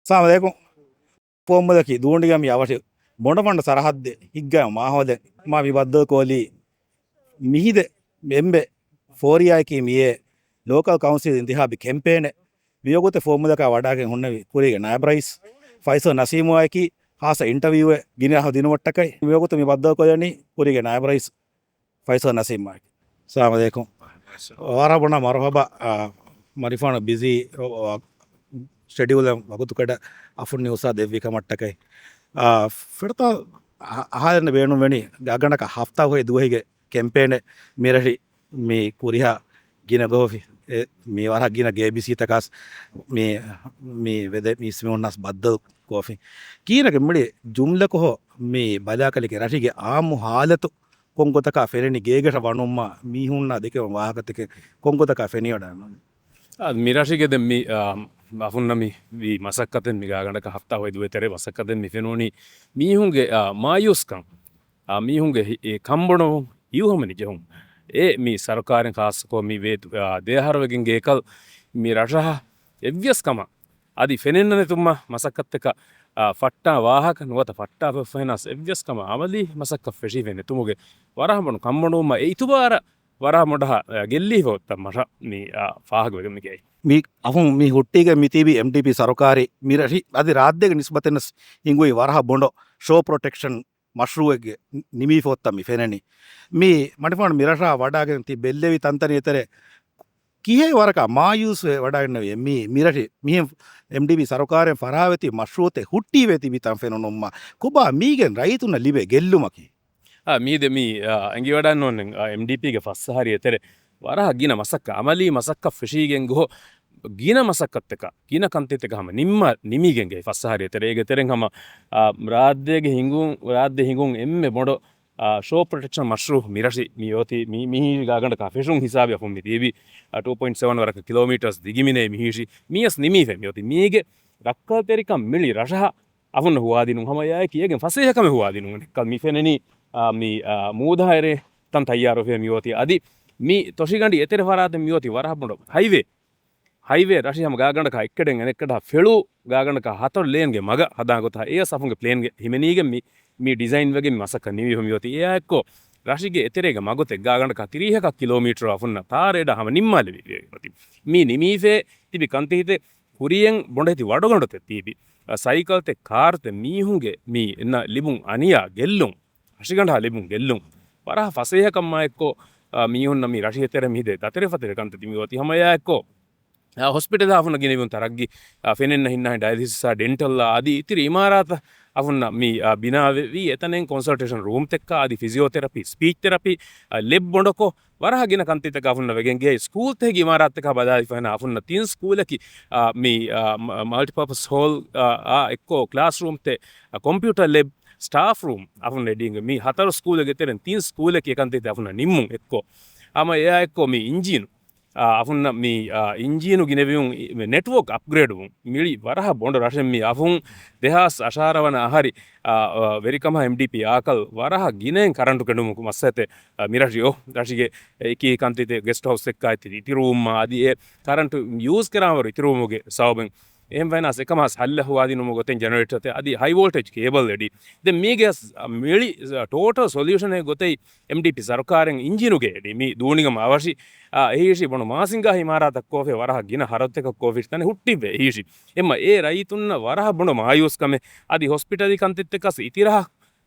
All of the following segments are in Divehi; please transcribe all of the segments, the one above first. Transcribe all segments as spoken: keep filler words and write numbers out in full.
އައްސަލާމު ޢަލައިކުމް. ފުވައްމުލަކީ ދޫނޑިގަ މި އަވަށި ބޮނޑުފަންޑު ސަރަހައްދެއް ހިއްގާ މާހައުލެއް މާ މި ބައްދަލުކޮށްލީ. މިހިދެ އެނބެ ފޯރިއާއެކީ މިއޭ ލޯކަލް ކައުންސިލް އިންތިހާބީ ކެމްޕޭނެއް. މިވަގުތު ފުވައްމުލަކާ ވަޑާގެން ހުންނެވި ކުރީގެ ނާއިބް ރައީސް ފައިސަލް ނަސީމުއާއެކީ ޚާއްޞަ އިންޓަވިއުއެއް ގިނަ ދިނުމަށްޓަކައި މިވަގުތު މި ބައްދަލުކޮށްލަނީ ކުރީގެ ނާއިބް ރައީސް ފައިސަލް ނަސީމް އާއި. އައްސަލާމު ޢަލައިކުމް. ވަރަށް ބޮޑަށް މަރުޙަބާ، އާ، މަރިފާނު ބިޒީ، އާ، ޝެޑިއުލް ވަގުތުކޮޅެއް އަފުން ނިއުސްއާ ދެއްވި ކަމަށްޓަކައި. އާ، ފެންނަނީ އަހާލެން ބޭނުންވެނީ ގާގަނޑަކަށް ހަފްތާ ހުރި ދުވަހުގެ ކެމްޕޭނެއް މިރަށި މި ކުރިހާ ގިނަ ގޮހޮފި، އެ، މި ވަރަށް ގިނަ ގޭބިސީތަކާސް މި، މި ވެދެ މީސްމީހުންނާސް ބައްދަލު ކޮށްފި. ކީނަކަށް މިޅި ޖުމްލަކޮށް މި ބަލާކަލެކެ ރަށީގެ އާއްމު ހާލަތު ކޮންގޮތަކާ ފެނެނީ ގޭގަށަށް ވަނުމާ މީހުންނާ ދެކެވުނު ވާހަކަތަކެއް ކޮންގޮތަކާ ފެނިވަޑައިގަންނަނީ؟ އާ، މި ރަށީގެ ދެން މި، އާ، އަފުންނަށް މި ވީ މަސައްކަތެއް މި ގާގަނޑަކަށް ހަފްތާ ހުރި ދުވަހު ތެރޭ މަސައްކަތެއް މި ފެނުނީ މީހުންގެ، އާ، މާޔޫސްކަން، އާ، މީހުންގެ ހި-، އެ ކަންބޮޑުވުން ހިތްހަމަނުޖެހުން. އެ މި ސަރުކާރެއް ޚާއްޞަކޮށް މި ވޭ، އާ، ދެއަހަރު ވެގެން ގޭކަލް މި ރަށަށް އެއްވިޔަސް ކަމަށް އަދި ފެނެންނަނެތުމަ މަސައްކަތްތަކަށް، އާ، ފައްޓާ ވާހަކަ ނުވަތަ ފައްޓާ ފައިނާންސް އެއްވިޔަސް ކަމަށް އަމަލީ މަސައްކަތް ފެށިފަ ނެތުމުގެ ވަރަށް ބޮޑު ކަންބޮޑުވުމަށް އެ އިތުބާރަށް ވަރަށް ބޮޑަށް، އާ، ގެއްލީފަ އޮތްތަން މަށަށް މި، އާ، ފާހަގަވެގެން މި ގެއްލީ. މި އަފުން މި ހުއްޓީގެ މި ތީބީ އެމްޑީޕީ ސަރުކާރެއް މި ރަށި އަދި ރާއްޖޭގެ ނިސްބަތެއް ހިނގުވި ވަރަށް ބޮޑު ޝޯ ޕްރޮޓެކްޝަން މަޝްރޫއެއްގެ ނިމިފަ އޮތްތަން މި ފެނެނީ. މި މަޑިފާނު މި ރަށާ ވަޑާގެން ތި ބެއްލެވި ތަންތަނީ އެތެރެ ކިހޭ ވަރަކަށް މާޔޫސްވެ ވަޑައިގެންނެވި މި، މި ރަށި މިހެން އެމްޑީޕީ ސަރުކާރެން ފަރާވެތި މަޝްރޫއުތެއް ހުއްޓީވެ ތިބި ތަން ފެނުނުމަށް ކޮބާ މީގެން ރައްޔިތުންނަށް ލިބޭ ގެއްލުމަކީ؟ އާ، މީދެ މި، އާ، އެނގިވަޑައިންނޯންނެ، އާ، އެމްޑީޕީގެ ފަސް އަހަރި އެތެރެ ވަރަށް ގިނަ މަސައްކަ، އަމަލީ މަސައްކަ ފެށީގެން ގޮހޮ ގިނަ މަސައްކަތްތަކަށް، ގިނަ ކަންތައްތަކަށް ހަމަ ނިންމާ، ނިމީގެން ގެ ފަސް އަހަރި އެތެރެ. އޭގެ ތެރެން ހަމަ، އާ، ރާއްޖޭގެ ހިނގުން، ރާއްޖެ ހިނގުން އެންމެ ބޮޑު، އާ، ޝޯ ޕްރޮޓެކްޝަން މަޝްރޫ މި ރަށި މި އޮތީ މި، މިހިރީ ގާގަނޑަކާ ފެށުން ހިސާބެ އަފުން މި ތީބީ، އާ، ޓޫ ޕޮއިންޓް ސެވަން ވަރަކަށް ކިލޯމީޓަރސް ދިގި މިނޭ މިހިރީ މިޔަސް ނިމީފެ މި އޮތީ. މީގެ ރައްކަލްތެރިކަން މިޅި ރަށަހަ އަފުންނަށް ހުވާދިނުން ހަމަ އެއާއެކީ އޭގެން ފަސޭހަކަމެއް ހުވާދިނުން ނެއްކަލް މި ފެނެނީ، އާ، މި، އާ، މޫދާއެރޭ ތަން ތައްޔާރުވެ މި އޮތީ. އަދި މި ތޮށިގަނޑި އެތެރެ ފަރާތެއް މި އޮތީ ވަރަށް ބޮޑު ހައިވޭ. ހައިވޭ ރަށި ހަމަ ގާގަނޑަކާ އެއްކަޑެއް އަނެއްކަޑަށް ފެޅު ގާގަނޑަކާ ހަތަރު ލޭންގެ މަގަށް ހަދާ ގޮތަށް އޭސް އަފުންގެ ޕްލޭންގެ ހިމެނީގެން މި، މި ޑިޒައިން ވެގެން މި މަސައްކަތް ނިމިފަ މި އޮތީ. އެއާއެއްކޮށް ރަށިގެ އެތެރޭގެ މަގުތެއް ގާގަނޑަކާ ތިރީހަކަށް ކިލޯމީޓަރު އަފުންނަށް ތާރަ އެޑަށް ހަމަ ނިންމާލެވި އޮތީ. މި ނިމީފަ ތިބި ކަންތައްތައް ކުރިޔަށް ބޮނޑެތި ވަޑުގަނޑުތައް ތީބި، އަ، ސައިކަލްތެއް ކާރުތައް މީހުންގެ މި އެންނަ ލިބުން އަނިޔާ ގެއްލުން، ރަށިގަނޑާ ލިބުން ގެއްލުން. ވަރަށް ފަސޭހަކަމާ އެއްކޮށް، އަ، މީހުންނަށް މި ރަށި އެތެރެ މި ދޭ ދަތެރެ ފަތެރެ ކަންތައް ތިބި އޮތީ ހަމަ އެއާއެއްކޮށް، އަ، ހޮސްޕިޓަލް އަފުން ގިނަވިޔުން ތަރައްގީ، އަ، ފެނެން ހިންނާހިން ޑަޔަލިސިސް އާ ޑެންޓަލް އާ އަދި އިތިރި އިމާރާތަށް އަފުންނަށް މި، އަ، ބިނާވެވީ. އެތަނެއް ކޮންސަލްޓޭޝަން ރޫމްތަކާ އަދި ފިޒިއޯތެރަޕީ، ސްޕީޗް ތެރަޕީ، އަ، ލެބް ބޮނޑަކޮށް ވަރަހަ ގިނަ ކަންތައްތަކަށް އަފުންނަށް ވެގެން ގިޔައީ. ސްކޫލްތަކެއްގެ އިމާރާތްތަކާ ބަލާލިފަ ހެނަ އަފުންނަށް ތިން ސްކޫލަކީ، އާ، މި، އާ، މަ-، މަލްޓިޕާޕަސް ހޯލް، އާ، އާ، އެއްކޮށް ކްލާސްރޫމްތެއް، އާ، ކޮމްޕިއުޓަރ ލެބް، ސްޓާފް ރޫމް އަފުން އެޑީގެ މި ހަތަރު ސްކޫލެއްގެ ތެރެން ތިން ސްކޫލަކީ އެކަންތައްތައް އަފުންނަށް ނިންމުން އެއްކޮށް. ހަމަ އެއާ އެއްކޮށް މި އިންޖީނު، އާ، އަފުންނަށް މި، އާ، އިންޖީނު ގިނަވިޔުން މި ނެޓްވޯކް އަޕްގްރޭޑް ވުން މިޅި ވަރަހަ ބޮނޑު ރަށެއް މި އަފުން ދެހާސް އަށާރަ ވަނަ އަހަރި، އާ، އާ، ވެރިކަމާ އެމްޑީޕީ އާކަލް ވަރަހަ ގިނައިން ކަރަންޓު ކެނޑުމުގެ މައްސަލަތެއް އަ، މިރަށި އޮ، ރަށިގެ އެކި ކަންތިތެއް ގެސްޓް ހައުސްއެއްކާ އިތިރި އިތިރުވުމާ އަދި އެ ކަރަންޓު ޔޫޒް ކެރާންވަރު އިތިރުވުމުގެ ސަބަބެން. އެހެން ވެނަސް އެކަމަސް ހައްލަ ހުވާދިނުމުގެ ގޮތެއް ޖެނަރޭޓަރތެއް އަދި ހައި ވޯލްޓޭޖް ކޭބަލް އެޑި. ދެން މީގެ އަސް، އަ، މިޅި، އަ، ޓޯޓަލް ސޮލިއުޝަނެއް ގޮތެއް އެމްޑީޕީ ސަރުކާރެން އިންޖީނުގެ އެޑި މި ދޫނިގަމ އަވަށި، އަ، އެހީށި ބޮނޑު މާސިންގާ އިމާރާތަށް ކޯފެ ވަރަހަ ގިނަ ހަރަދުތަކަށް ކޯފި ތަނެ ހުއްޓިއްވެ އެހީށި. އެމަ އޭ ރައްޔިތުންނަށް ވަރަހަ ބޮނޑު މާޔޫސްކަމެއް އަދި ހޮސްޕިޓަލީ ކަންތައްތަކަސް އިތިރަހަ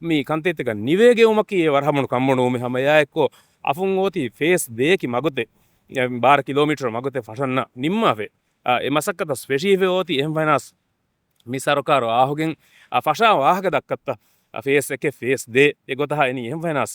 މި ކަންތައްތަކަށް ނިވޭގެއުމަކީ އެ ވަރަހަ ބޮނޑު ކަންބޮޑުވުމެއް. ހަމަ އެއާއެއްކޮށް އަފުން އޮތީ ފޭސް ދޭކި މަގުތެއް، އެ، ބާރަ ކިލޯމީޓަރ މަގުތެއް ފަށަންނަ ނިންމާފަ. އާ، އެ މަސައްކަތަސް ފެށީފަ އޮތީ. އެހެން ވެނަސް މި ސަރުކާރު އާހުގެން، އާ، ފަށާ ވާހަކަ ދައްކައްތަ، އާ، ފޭސް އެކެއް ފޭސް ދޭ އެ ގޮތަހާ އެނީ. އެހެން ވެނަސް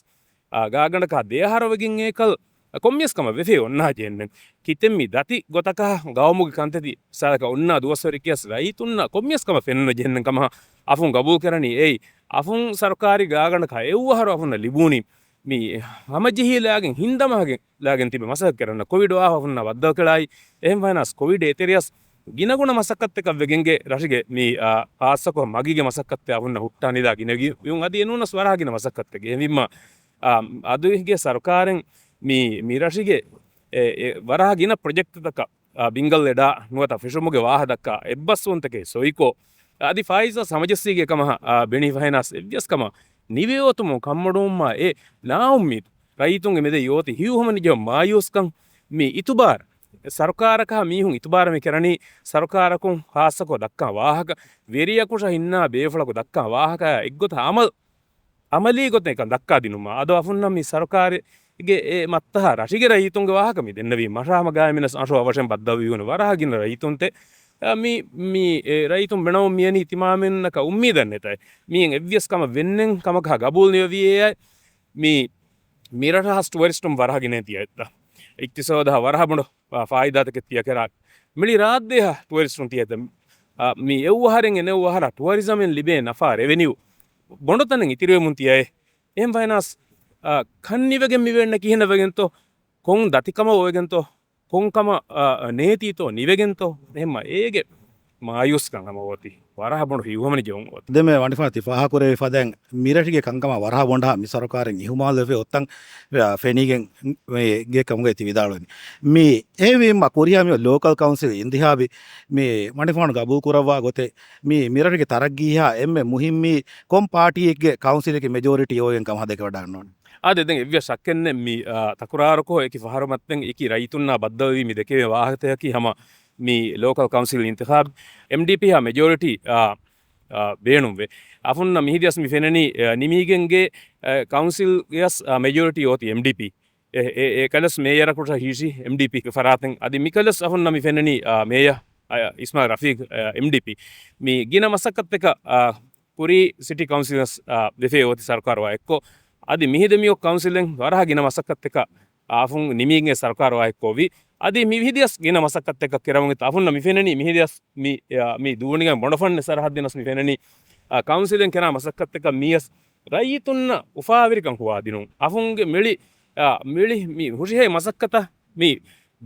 އާ، ގާގަނޑަކާ ދެއަހަރު ވެގެން އޭކަލް ކޮންމެސް ކަމަށް ވެފައި އޮންނާ ޖެހެންނެން. ކިތެއް މި ދަތި ގޮތަކަށް ގައުމުގެ ކަންތައްތި ސާދަކަށް އޮންނާ ދުވަސްވަރެއްގެޔަސް ރައްޔިތުންނަށް ކޮންމެސް ކަމަށް ފެންނަ ޖެހެންނެން ކަމަށް އަފުން ގަބޫލު ކެރަނީ. އެއީ އަފުން ސަރުކާރީ ގާގަނޑަކަށް އެއްވަހަރު އަފުންނަށް ލިބޫނީ މި ހަމަޖެހިލާގެން ހިންދަމާގެން ލާގެން ތިބެ މަސައްކަތް ކެރަން. ކޮވިޑް އާ އަފުންނަށް ބައްދަލު ކެޅާއި. އެހެން ވެނަސް ކޮވިޑް އެތެރެޔަސް ގިނަގުނަ މަސައްކަތްތަކަށް ވެގެންގެ ރަށުގެ މި، އާ، ޚާއްޞަކޮށް މަގީގެ މަސައްކަތްތައް އަފުންނަށް ހުއްޓާ ނިދާ ގިނަ ވި-، ވިޔުން އަދި އެނޫނަސް ވަރަހަ ގިނަ މަސައްކަތްތަކެއް. އެހެންވީމަ، އާ، އަދުގެ ސަރުކާރެން މި، މި ރަށުގެ އެ، އެ، ވަރަހަ ގިނަ ޕްރޮޖެކްޓްތަކަށް އާ، ބިންގަލް އެޑާ ނުވަތަ ފެށުމުގެ ވާހަ ދައްކާ އެއްބަސްވުންތަކެއް ސޮއިކޯ، އަދި ފާއިޒާ ހަމަޖެއްސީގެ ކަމަށް، އާ، ބެނި ފަހެނާސް އެއްވިޔަސް ކަމަށް ނިވެއޮތުމުން ކަންމޮޑުވުމާ އެ ނާއުއްމީދު ރައްޔިތުންގެ މެދެއް އޮތީ ހިތްހަމަނުޖެހުން މާޔޫސްކަން މި އިތުބާރު ސަރުކާރަކާ މީހުން އިތުބާރު މި ކެރަނީ ސަރުކާރަކުން ހާއްސަކޮށް ދައްކާ ވާހަކަ ވެރިޔަކުށަށް ހިންނާ ބޭފުޅަކު ދައްކާ ވާހަކަ އެއްގޮތަށް އަމަލް އަމަލީ ގޮތެއް ކަން ދައްކާ ދިނުމަށް އަދު އަފުންނަށް މި ސަރުކާރެއްގެ އެ މައްތަހާ ރަށުގެ ރައްޔިތުންގެ ވާހަކަ މި ދެންނެވީ މަށާމަ ގާތް މިނަސް އަށު އަވަށެން ބައްދަލުވި ހުން ވަރަހަ ގިނަ ރައްޔިތުންތެ، އަ، މި، މި، އެ، ރައްޔިތުން ބެނަވުން މިޔަނީ ތިމާމެންނަކަށް އުއްމީދެއް ނެތައެ. މިއިން އެއްވިޔަސް ކަމަށް ވެންނެން ކަމަކަށް ގަބޫލު ނިވެވިއޭ އައި. މި، މިރަށަށް ހާސް ޓުއަރިސްޓުން ވަރަހަ ގިނަ ތިޔަ އެއްތަ. އިޤްތިޞާދަށް ވަރަހަ ބޮޑު، އަ، ފާއިދާތަކެއް ތިޔަ ކެރާ. މިޅި ރާއްދޭހަ ޓުއަރިސްޓުން ތިޔަ އެއްތަ. އަ، މި އެއްވަހަރެން އެނެއްވަހަރަށް ޓުއަރިޒަމެން ލިބޭ ނަފާ ރެވެނިއު ބޮނޑު ތަނެއް އިތިރިވެމުން ތިޔައޭ. އެހެން ފަހެނާސް، އަ، ކަން ނިވެގެން މިވެންނަ ކިހިނެއް ވެގެންތޯ، ކޮން ދަތިކަމަށް ވެގެންތޯ، ކޮންކަމަށް، އަ، ނޭތީތޯ ނިވެގެންތޯ، އެހެންމަ އޭގެ މާޔޫސްކަން ހަމަ އޮތީ. ވަރަހަ ބޮޑު ހިތްހަމަނުޖެހުން އޮތީ. ދެންމެ ވަނިފާ ތި ފާހަކުރެވި ފަދައިން މިރަށުގެ ކަންކަމާ ވަރަހަ ބޮނޑާ މި ސަރުކާރެއް އިހުމާލުވެފަ އޮތްތަން، އަ، ފެނިގެން ގެ ކަމުގައި ތި ވިދާޅުވެނީ. މި އެހެންވީމަ ކުރިހާ މި ލޯކަލް ކައުންސިލް އިންތިހާބީ މި ވަނިފާނު ގަބޫލު ކުރައްވާ ގޮތެއް މި މިރަށުގެ ތަރައްގީހާ އެންމެ މުހިއްމީ ކޮން ޕާޓީއެއްގެ ކައުންސިލެކޭ މެޖޯރިޓީ އޮވެގެން ކަމަށް ދެކެވަޑައިގަންނަވަނީ. އާދެ، ދެން އެއްވެސް ޝައްކެއްނެއް މި، އާ، ތަކުރާރުކޮށް އެކި ފަހަރު މައްތެން އެކި ރައްޔިތުންނާ ބައްދަލުވީ މި ދެކެވޭ ވާހަކަތަކަކީ ހަމަ މި ލޯކަލް ކައުންސިލް އިންތިޚާބް އެމްޑީޕީ ހާ މެޖޯރިޓީ، އާ، އާ، ބޭނުންވޭ. އަފުންނަށް މިހިދިޔަސް މި ފެނެނީ، އާ، ނިމީގެންގެ، އާ، ކައުންސިލް ގެޔަސް، އާ، މެޖޯރިޓީ އޮތީ އެމްޑީޕީ. އެ، އެ، އެ ކަލަސް މޭޔަރަކު ހީށި އެމްޑީޕީ ފަރާތެއް. އަދި މިކަލަސް އަފުންނަށް މި ފެނެނީ، އާ، މޭޔަ، އާ، އިސްމާއިލް ރަފީގް، އާ، އެމްޑީޕީ. މި ގިނަ މަސައްކަތްތަކަށް، އާ، ކުރީ ސިޓީ ކައުންސިލަސް، އާ، ވެފޭ އޮތީ ސަރުކާރު ވާ އެއްކޮށް. އަދި މިހިދެ މިއޮ ކައުންސިލެއް ވަރަހަ ގިނަ މަސައްކަތްތަކަށް އާފުން ނިމީގެ ސަރުކާރު ވާ އެއްކޮށްވި. އަދި މި މިހިދިޔަސް ގިނަ މަސައްކަތްތަކަށް ކެރަމުގެ އަފުންނަށް މި ފެނެނީ މިހިދިޔަސް މި، އާ، މި ދޫނިގެން ބޮނޑޮފަންނެ ސަރަހައްދިނަސް މި ފެނެނީ، އާ، ކައުންސިލެން ކެރާ މަސައްކަތްތަކަށް މިޔަސް ރައްޔިތުންނަށް އުފާވެރިކަން ހުވާދިނުން. އަފުންގެ މިޅި، އާ، މިޅި މި ހުށިހޭ މަސައްކަތަށް މި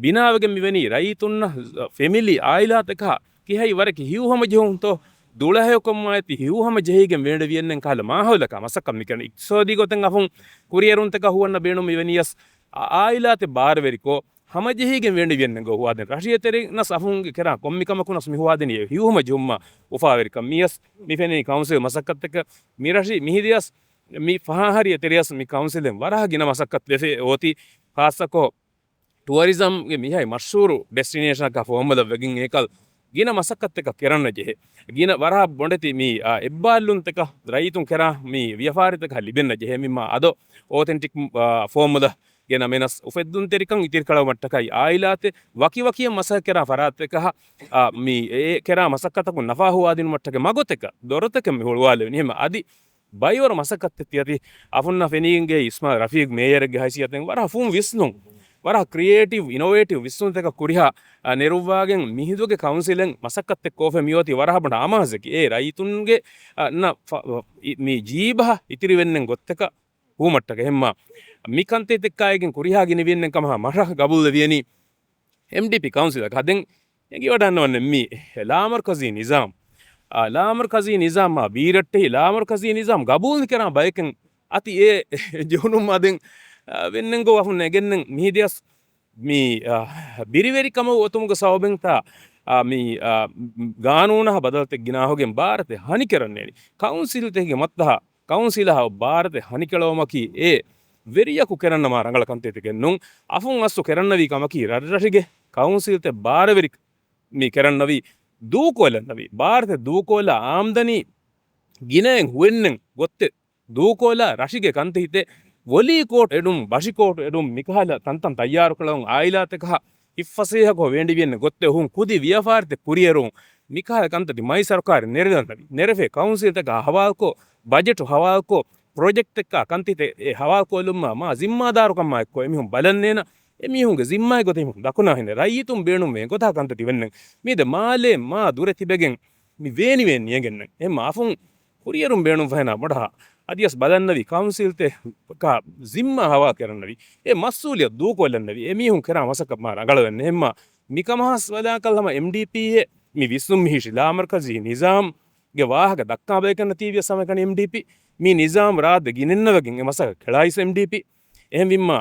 ބިނާވެގެން މިވެނީ ރައްޔިތުންނަށް ފެމިލީ އާއިލާތަކާ ކިހައި ވަރަކި ހިތްހަމަޖެހުންތޯ ދުޅަހެޔޮކޮށްމާއެތި ހިތްހަމަޖެހިގެން ވޭނެވިޔަންނެއް ކަހަލަ މާހައުލަކާ މަސައްކަތް މިކަން އިޤްތިޞާދީ ގޮތެއް އަފުން ކުރިއެރުންތަކާ ހުވަންނަ ބޭނުން މިވެނިޔަސް އާ، އާއިލާތެއް ބާރުވެރިކޮށް ހަމަޖެހިގެން ވޭނެވިޔަންނެއް ގޮ ހުވާދެން. ރަށި އެތެރެނަސް އަފުންގެ ކެރާ ކޮންމި ކަމަކުނަސް މި ހުވާދެނީ ހިތްހަމަޖެހުމާ އުފާވެރިކަން. މިޔަސް މި ފެނެނީ ކައުންސިލް މަސައްކަތްތަކަށް މި ރަށި މިހިދިޔަސް މި ފަހާހަރި އެތެރެޔަސް މި ކައުންސިލެން ވަރަހަ ގިނަ މަސައްކަތް ވެފެ އޮތީ. ޚާއްޞަކޮށް ޓުއަރިޒަމްގެ މިހައި މަޝްހޫރު ޑެސްޓިނޭޝަނަކާ ފޯމުލަ ވެގެން އެކަލް ގިނަ މަސައްކަތްތަކަށް ކެރަންނަ ޖެހޭ. ގިނަ ވަރަހަ ބޮނޑެތި މި، އާ، އެއްބާއްލުންތަކަށް ރައްޔިތުން ކެރާ މި ވިޔަފާރިތަކަށް ލިބެންނަ ޖެހޭ. މި މާ އަދޯ އޯތެންޓިކް، އާ، ފޯމުލަ ގެ ނަމެނަސް އުފެއްދުންތެރިކަން އިތިރިކަޅަވުމަށްޓަކައި އާއިލާތެއް ވަކި ވަކިއަށް މަސައްކަތް ކެރާ ފަރާތްތަކަށް، އާ، މި އެ ކެރާ މަސައްކަތަކުން ނަފާ ހުވާދިނުމަށްޓަކައި މަގުތަކަށް ދޮރުތަކެއް މި ހުޅުވާލެވެނީ. ހަމަ އަދި ބައިވަރު މަސައްކަތެއް ތިއަދި އަފުންނަށް ފެނިގެންގެ އިސްމާއިލް ރަފީގް މޭޔަރެއްގެ ހައިސިއްޔަތުން ވަރަށް ފުން ވިސްނުން، ވަރަށް ކްރިއޭޓިވް، އިނޮވޭޓިވް ވިސްނުންތަކަށް ކުރިހާ، އަ، ނެރުއްވާގެން މިހިނދުގެ ކައުންސިލެއް މަސައްކަތެއް ކޯފެ މިއޮތީ ވަރަށް ބޮޑަށް އަމާޒަކީ. އޭ ރައްޔިތުންގެ، އަ، ނަ، ފަ، އި، މި ޖީބަހަ އިތިރިވެންނެން ގޮތްތަކަށް ހޫމަށްޓަކަ ހެންމާ މި ކަންތައްތަކާއިގެން ކުރިހާ ގިނިވިންނެން ކަމަށް މަށަށް ގަބޫލެވިޔަނީ އެމްޑީޕީ ކައުންސިލަކަށް. ދެން އެނގިވަޑަންނަވަން މި ލާމަރްކަޒީ ނިޒާމް، އާ، ލާމަރްކަޒީ ނިޒާމާ ބީރައްޓެހި ލާމަރްކަޒީ ނިޒާމް ގަބޫލު ކެރާ ބަޔަކެން އަތި އެ ޖެހުނުމާ ދެން، އާ، ވެންނެންގޯ އަހުން ނެގެންނެން މިހިދިޔަސް މި، އާ، ބިރިވެރިކަމަށް އޮތުމުގެ ސަބަބެންތާ، އާ، މި، އާ، ގާނޫނަށް ބަދަލުތެއް ގިނާހުގެން ބާރަތެއް ހަނިކެރަންނޭނެ. ކައުންސިލްތެހިގެ މައްތަހާ ކައުންސިލަށް ބާރަތެއް ހަނިކެޅަވުމަކީ އެ ވެރިޔަކު ކެރަންނަމާ ރަނގަޅަ ކަންތައްތަކެއް ނޫން. އަފުން އަސްލު ކެރަންނަވީ ކަމަކީ ރަށްރަށުގެ ކައުންސިލްތައް ބާރަވެރި މި ކެރަންނަވީ ދޫކޮށްލަންނަވީ. ބާރަތެއް ދޫކޮށްލާ އާމްދަނީ ގިނައިން ހުވެންނެން ގޮތެއް ދޫކޮށްލާ ރަށުގެ ކަންތައްތައް ވޮލީ ކޯޓް އެޑުން، ބަށި ކޯޓް އެޑުން މިކަހަލަ ތަންތަން ތައްޔާރުކޮށްލަވުން އާއިލާތަކަށް އިއްފަސޭހަކޮށް ވޭނޑިވިޔަން ގޮތެއް ހުން ކުދި ވިޔަފާރިތައް ކުރިއެރުން މިކަހަލަ ކަންތައް މައި ސަރުކާރެއް ނެރެލަންނަވީ. ނެރެފޭ ކައުންސިލްތަކާ ހަވާލުކޮށް، ބަޖެޓު ހަވާލުކޮށް، ޕްރޮޖެކްޓްތަކާ ކަންތައްތައް އެ ހަވާލުކޮށްލުމާ މާ ޒިންމާދާރުކަމާ އެއްކޮށް އެމީހުން ބަލަންނޭނަ، އެމީހުންގެ ޒިންމާއެއް ގޮތެއް އެމީހުން ދަކުނާހެނެއް ރައްޔިތުން ބޭނުންވޭ ގޮތާ ކަންތައް ތިބެންނެން. މީދެ މާލޭ މާ ދުރެ ތިބެގެން މި ވޭނިވޭން ނިޔަގެންނެން. އެ މާފުން ކުރިއެރުން ބޭނުން ފަހެނާ ބޮޑަހާ އަދިޔަސް ބަލަންނަވީ ކައުންސިލްތެ ކާ ޒިންމާ ހަވާ ކެރަންނަވީ. އެ މަސްއޫލިއްޔަތު ދޫކޮށްލަންނަވީ. އެ މީހުން ކެރާ މަސައްކަތް މާ ރަނގަޅަވެން ނެހެންމާ. މިކަމަހާސް ވަލާކަށް ހަމަ އެމްޑީޕީއެ މި ވިސްނުން މިހިށި ލާމަރްކަޒީ ނިޒާމްގެ ވާހަކަ ދައްކާ ބަޔަކަށް ނަތީވިޔަސް ހަމައެކަނި އެމްޑީޕީ މި ނިޒާމް ރާއްދެ ގިނެންނަވެގެން އެ މަސައްކަތް ކެޅާއިސް އެމްޑީޕީ. އެހެންވީމާ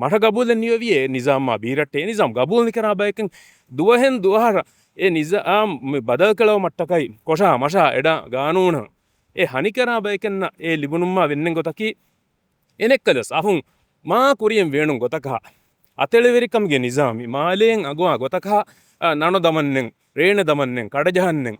މަށަށް ގަބޫލެއް ނިވެވިޔޭ އެ ނިޒާމާ ބީރައްޓެ އެ ނިޒާމް ގަބޫލު ނިކަރާ ބަޔަކެން ދުވަހެން ދުވަހަށް އެ ނިޒާމް މި ބަދަލުކުރައްވުމަށްޓަކައި ކޮށާ މަށާ އެޑާ ގާނޫނަށް އެ ހަނިކަރާ ބަޔަކަށް އެ ލިބުނުމާ ވެންނެން ގޮތަކީ، އެނެއްކަލަސް އަހުން މާ ކުރިޔަށް ވޭނުން ގޮތަކަށް، އަތެޅިވެރިކަމުގެ ނިޒާމް މާލޭން އަގުވާ ގޮތަކަށް، އަ، ނަނޮ ދަމަންނެން، ރޭނެ ދަމަންނެން، ކަޑަޖަހަންނެން،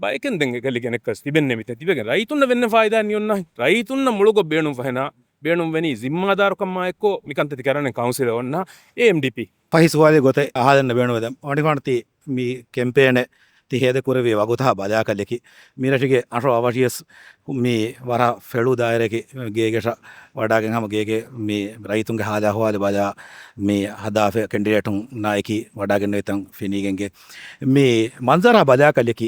ބަޔަކަށް ދެން އެކަލި ގެނެއްކަސް ތިބެން ނެމިތެ ތިބެގެން ރައްޔިތުންނަށް ވެންނެ ފާއިދާ ނިޔުންނަ ރައްޔިތުންނަށް މުޅުގޮށް ބޭނުން ފަހެނާ ބޭނުން ވެނީ ޒިންމާދާރުކަމާ އެއްކޮށް މިކަންތައް ތި ކަރަނެ ކައުންސިލަށް އޮންނަ އޭ އެމްޑީޕީ. ފަހި ސުވާލެއް ގޮތެއް އަހާލަން ބޭނުންވެދެން. އަނެއްކާ ތި މި ކެމްޕޭނެއް ތި ހޭދަ ކުރެވި ވަގުތާ ބަލާކަލެކި، މި ރަށުގެ އަށް އަވަށިޔަސް މި ވަރަށް ފެޅު ދާއިރަކި ގޭގެ ވަޑާގެން ހަމަ ގޭގެ މި ރައްޔިތުންގެ ހާލު އަހުވާލު ބަލާ، މި ހަދާފަ ކެންޑިޑޭޓުންނާއެކީ ވަޑާގެންނެވިތަން ފެނީގެންގެ މި މަންޒަރާ ބަލާކަލެކި،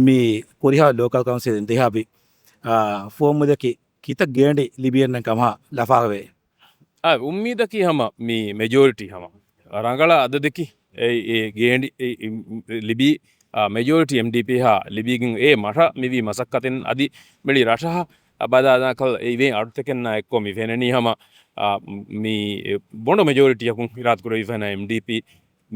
މި ކުރިހާ ލޯކަލް ކައުންސިލް އިންތިހާބީ، އާ، ފުވައްމުލަކީ ކިތައް ގޭންޑި ލިބިއެއްނެން ކަމަށް ލަފާވޭ. އާ، އުއްމީދަކީ ހަމަ މި މެޖޯރިޓީ ހަމަ ރަނގަޅަށް އަދަދަކީ އެ، އެ ގޭންޑި އެ، އެ، ލިބީ، އާ، މެޖޯރިޓީ އެމްޑީޕީ ހާ ލިބީގެން އެ މަށަށް މިވީ މަސައްކަތެއް އަދި މިޅި ރަށަށް ބަލާލާކަލް އެ އިވޭން އަޑުތަކެއްނާ އެއްކޮށް މި ފެނެނީ ހަމަ، އާ، މި ބޮޑު މެޖޯރިޓީއަކުން އިރާދަކުރެވިފައިނާ އެމްޑީޕީ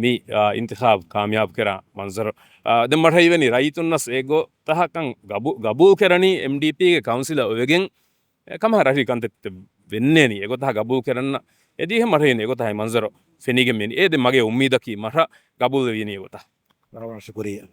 މި، އާ، އިންތިޚާބު ކާމިޔާބު ކެރާ މަންޒަރު. އާ، ދެން މަށަށް ހީވެނީ ރައްޔިތުންނަސް އެ ގޮތަކަށް ގަބޫ-، ގަބޫލު ކެރަނީ އެމްޑީޕީގެ ކައުންސިލަށް އޮވެގެން އެ ކަމަށް ރަށީ ކަންތައް ވެންނޭނީ. އެގޮތަށް ގަބޫލު ކެރަންނަ އެދީހެ މަށަށް އެގޮތަށް މަންޒަރު ފެނިގެން މިނި. އޭ ދެ މަގޭ އުއްމީދަކީ މަށަށް ގަބޫލު ވީނީ އެގޮތަށް. ވަރަށް ވަރަށް ޝުކުރިއްޔާ.